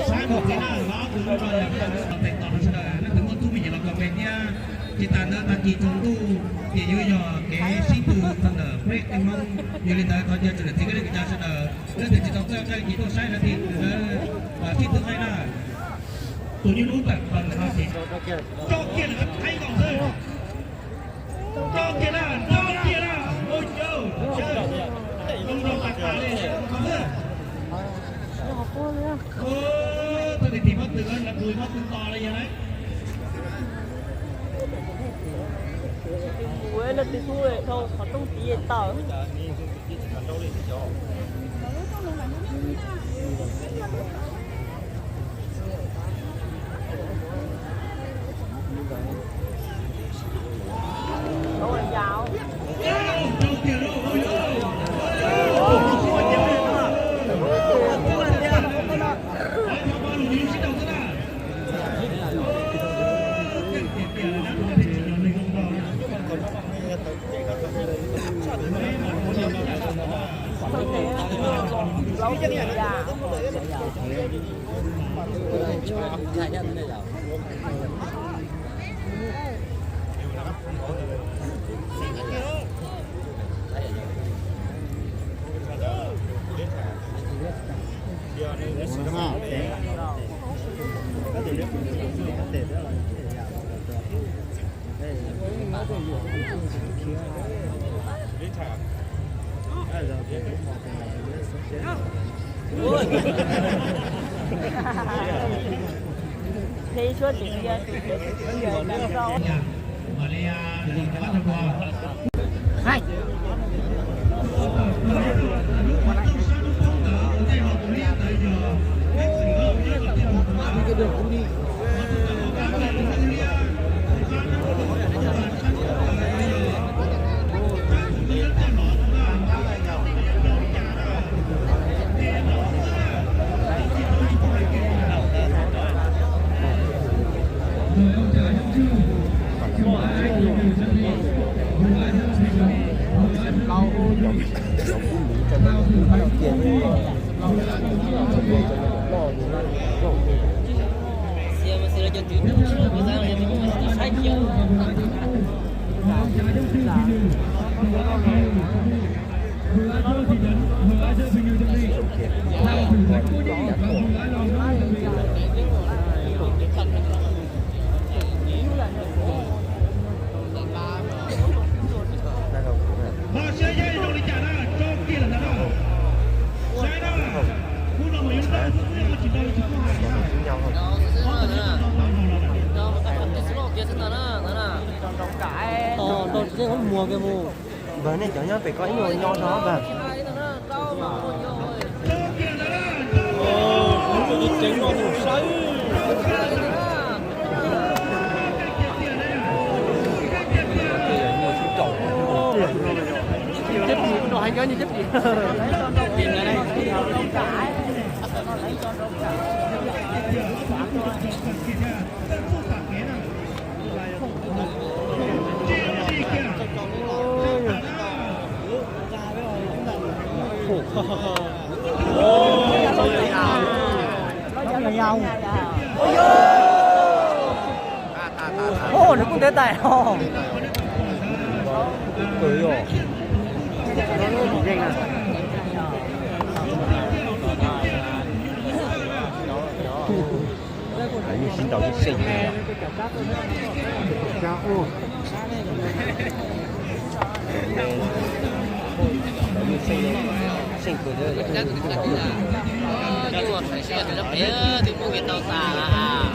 Saib tus no, tus no yog tus tes tom rau sawv daws, leej twg muaj tub me nyuam los comment thiab. Tsis tas ntawd tag kis tsaus ntuj ces yuav yog kev sib tw tag ntawm peb tej Hmoob. Yog li ntawd thov caw tsoom niam txiv kwv tij neej tsa sawv daws, leej twg tsis tau txawj txawj ces tuaj saib lawv thiab, sib tw qeej na. Tus nyuj lub tawm plaws ntawm no ces tso kiag lawm, qeej nkaus xwb. Tso kiag na, tso kiag na. Ua cas, zoo nraug tas tas li, zoo nraug xwb. Ua, txoj niag tim pob tw, lawv tus pob tw tos li yog na. Mus leej twg hlub dhau qhov rooj tid tawm. Ho siab yog zoo li cas na, tso kiag lawm ntag na. Saib na, hnub no mas yuav tau xwb, yog tsis tau tsis txhob hais na. Npawg, nej cov nyob pem ko ib nyuag nyo no npawg. Ua, nws kuj ntev tais os. Lawv yeej sib ntaus yeej seej kawg. Lawv yeej seej, seej kawg thiab.